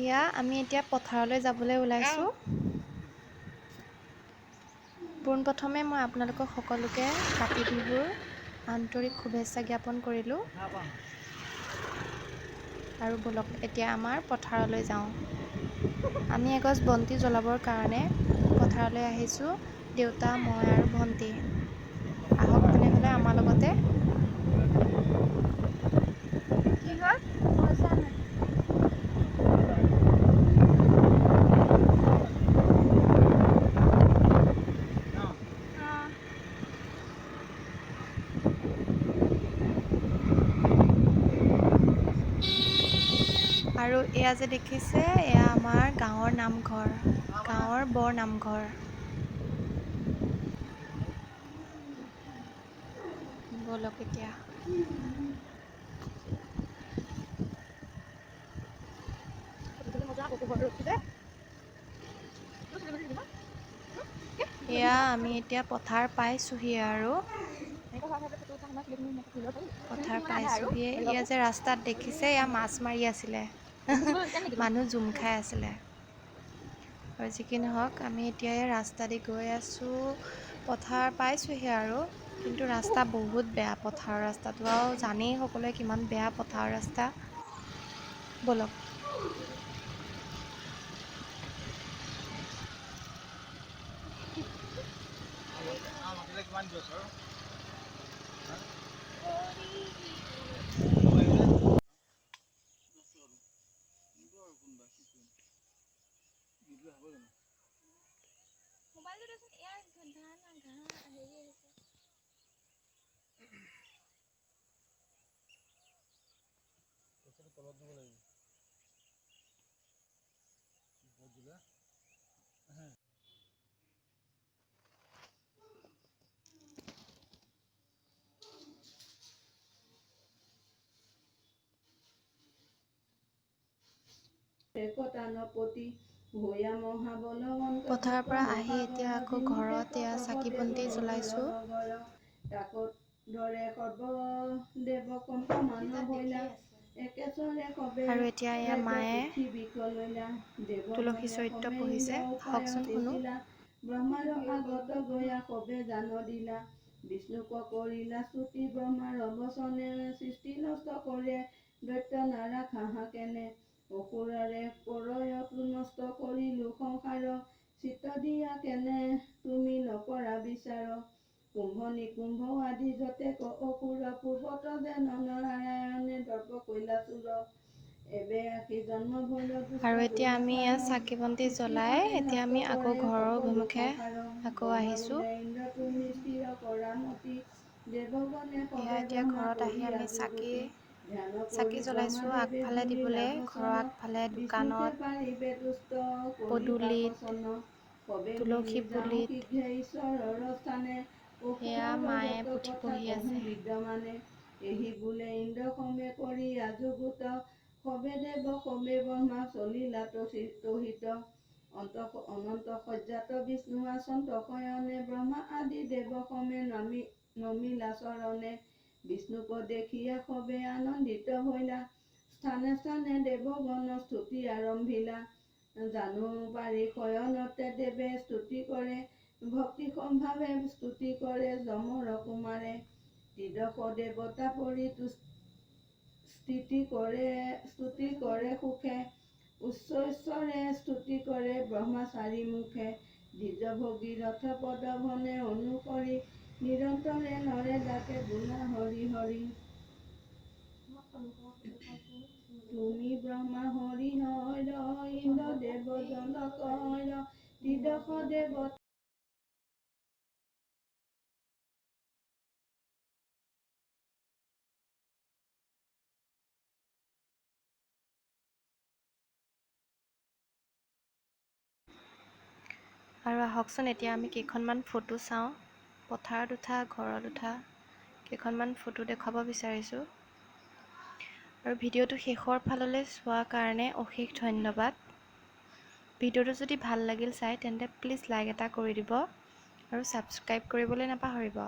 এয়া আমি এতিয়া পথাৰলৈ যাবলৈ ওলাইছোঁ। পোনপ্ৰথমে মই আপোনালোকক সকলোকে কাতি বিহুৰ আন্তৰিক শুভেচ্ছা জ্ঞাপন কৰিলোঁ। আৰু ব'লক, এতিয়া আমাৰ পথাৰলৈ যাওঁ। আমি এগছ বন্তি জ্বলাবৰ কাৰণে পথাৰলৈ আহিছোঁ, দেউতা, মই আৰু ভণ্টি। আহক তেনেহ'লে আমাৰ লগতে। কি হ'ল? আৰু এয়া যে দেখিছে, এয়া আমাৰ গাঁৱৰ নামঘৰ, গাঁৱৰ বৰ নামঘৰ। ব'লক এতিয়া। এয়া আমি এতিয়া পথাৰ পাইছোঁহি আৰু পথাৰ পাইছোঁহিয়ে। এয়া যে ৰাস্তাত দেখিছে, এয়া মাছ মাৰি আছিলে, মানুহ জুম খাই আছিলে। আৰু যি কি নহওক, আমি এতিয়া এই ৰাস্তা দি গৈ আছোঁ, পথাৰ পাইছোঁহি আৰু। কিন্তু ৰাস্তা বহুত বেয়া, পথাৰৰ ৰাস্তাটো আৰু জানেই সকলোৱে কিমান বেয়া পথাৰৰ ৰাস্তা। ব'লক। পথাৰৰ পৰা আহি এতিয়া আকৌ ঘৰত এয়া চাকি বন্তি জ্বলাইছোঁ। আৰু এতিয়া এয়া মায়ে তুলসী চৰিত্ৰ পঢ়িছে, আহকচোন শুনো। ব্ৰহ্মাৰ আগত গয়া সবে জান দিলা, বিষ্ণুক কৰিলা স্তুতি, ব্ৰহ্মাৰ বচনে সৃষ্টি নষ্ট কৰে দৈত্য নাৰাখা কেনে। অসুৰৰে কৰয়তো নষ্ট কৰিলো সংসাৰ, চিত্ত দিয়া কেনে তুমি নকৰা বিচাৰ। কুম্ভ নিকুম্ভ আদি যতেক অসুৰ, পূৰ্বত যেন নাৰায়ণে দৰ্প কৈলাসুৰ। এবে আসি জন্ম ভৈল। আৰু এতিয়া আমি ইয়াত চাকি বন্তি জ্বলাই এতিয়া আমি আকৌ ঘৰৰ অভিমুখে আকৌ আহিছোঁ। ইন্দ্ৰ তুমি স্থিৰ কৰা মতি, দেৱগণে এয়া এতিয়া ঘৰত আহি আমি চাকি জ্বলাইছোঁ আগফালে দিবলৈ, ঘৰৰ আগফালে, দোকানত, পদূলিত, তুলসী পুলিত। এয়া মায়ে পুথি পঢ়ি আছে। এহি বোলে ইন্দ্ৰ সমে কৰি আজুগুত, সবে দেৱ সবে ব্ৰহ্মা চলিলা তহিত। অন্ত অনন্ত শয্যাত বিষ্ণু আচন্ত শয়নে, ব্ৰহ্মা আদি দেৱ সমে নমি নমিলা চৰণে। বিষ্ণুক দেখিয়া সবে আনন্দিত ভৈলা, স্থানে স্থানে দেৱগণ স্তুতি আৰম্ভিলা। জানো পাৰি শয়নতে দেৱে স্তুতি কৰে, ভক্তি সম্ভাৱে স্তুতি কৰে যমৰ কুমাৰে। ত্ৰিদশ দেৱতা পৰি স্থিতি কৰে, স্তুতি কৰে সুখে, উচ্চৈস্বৰে স্তুতি কৰে ব্ৰহ্মচাৰী মুখে। দ্বিজ ভগীৰথ পদ ভনে অনুসৰি, নিৰন্তৰে নৰে ডাকে বোলা হৰি হৰি। তুমি ব্ৰহ্মা হৰি হৰ, ইন্দ্ৰ দেৱ জলকৰ, ত্ৰিদশ দেৱতা আৰু আহকচোন এতিয়া আমি কেইখনমান ফটো চাওঁ, পথাৰত উঠা, ঘৰত উঠা কেইখনমান ফটো দেখুৱাব বিচাৰিছোঁ। আৰু ভিডিঅ'টো শেষৰ ফাললৈ চোৱাৰ কাৰণে অশেষ ধন্যবাদ। ভিডিঅ'টো যদি ভাল লাগিল চাই, তেন্তে প্লিজ লাইক এটা কৰি দিব আৰু ছাবস্ক্ৰাইব কৰিবলৈ নাপাহৰিব।